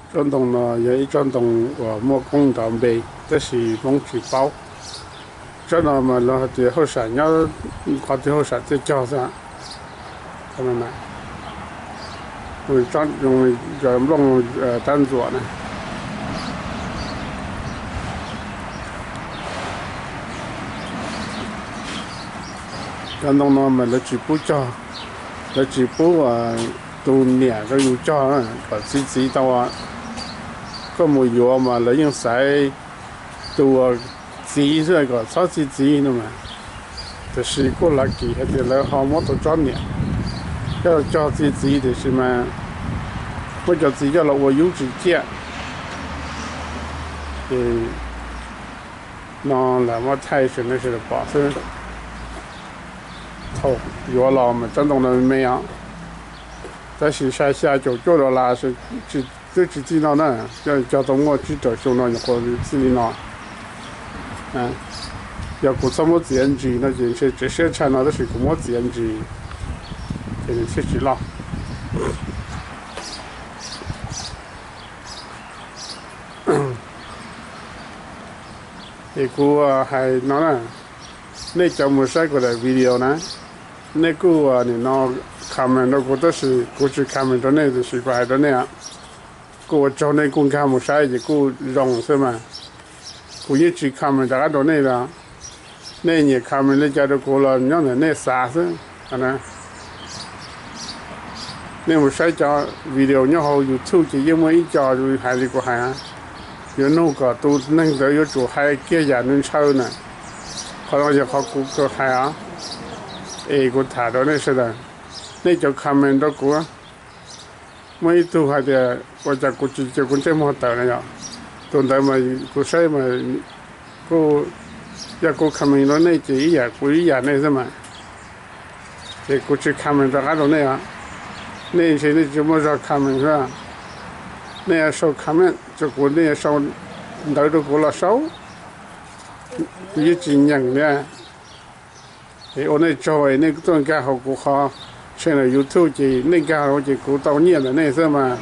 Tsob ntoo no yog ib tsob ntoo uas muaj koob nrov npe, tab sis Hmoob tsis paub. Tsob no mas lawv hais tias hauj sam nyob qhov twg hauj sam thiaj cog xwb. Tsob nplooj tab ntxuam na. Cov ntoo no mas lawv tsis pub cog, lawv tsis pub tus niam rau yus cog kom txi txiv tau. Koj mus yuav mas lawv yeej xaiv tus txiv xwb kom txhob txi txiv no mas. Tiam sis kuj lav kim hais tias lawv ho muab tau tsob niam coj cog txi txiv, tiam sis mas muab cov txiv coj los ua yub tsis ciaj. Ces no lam muab thaij rau nej sawv daws pom xwb. Thaum yuav los mas tsob ntoo no me os, tab sis sai xya caum cuaj dollar, twb tsis txij no na. Cog tau muaj tsib rau xyoo no nyuam qhuav txij li no. Yog kuv txhob muab txiav ntsis no ces ntshe tseem siab tshaj no, tab sis kuv muab txiav ntsis ces nws thiaj tsis loj. Es kuv hais no na, nej cov mus saib kuv daim video na, nej kuj nim no comment rau kuv, tab sis kuv tsis comment rau nej, tiam sis kuv hais rau nej, kuj ua tsaug nej kuj nkag mus saib ces kuj zoo xwb mas. Kuv yeej tsis comment rov qab rau nej li. Nej nyiam comment li cas rau kuv los nyob ntawm nej xav xwb. Nej mus saib cov video nyob hauv YouTube ces yeej muaj ib co hais li kuv hais, yuav nug kom tus neeg ntawd yuav tsum hais kiag yam nws ntshaw na. Qhov no yog qhov kuv hais os. Es kuv tham rau nej sawv daws, nej cov comment rau kuv. Muaj ib tug hais tias ua cas kuv tsis cia kuv ntsej muag tawm na yom. Tus ntawd mas kuv saib mas kuj, yog kuv comment rau nej ces ib yam kuv ib yam nej xwb mas. Ces kuv tsis comment rov qab rau nej os. Nej ntshe nej tsis muaj zog comment xwb. Nej sau comment rau kuv, nej sau ntawv rau kuv los sau, kuv yeej tsis nyeem li. Es ua nej tsaug es nej tuaj nkag hauv kuv qhov channel YouTube ces nej nkag hauv ces kuv tau nyiaj ntawm nej xwb mas.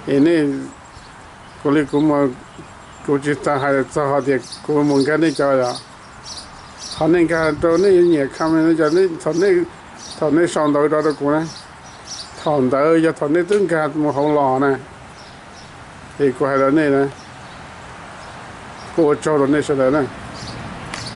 Es nej, kuv li kuv, kuv tsis tas hais txog hais tias kuv mus nkag nej cov yom. Qhov nej nkag rau nej nyiam comment no, thaum nej sau ntawv rau rau kuv na, thaum ntawd yog thaum nej twb nkag mus hauv los na. Es kuv hais rau nej na, kuv ua tsaug rau nej sawv daws na.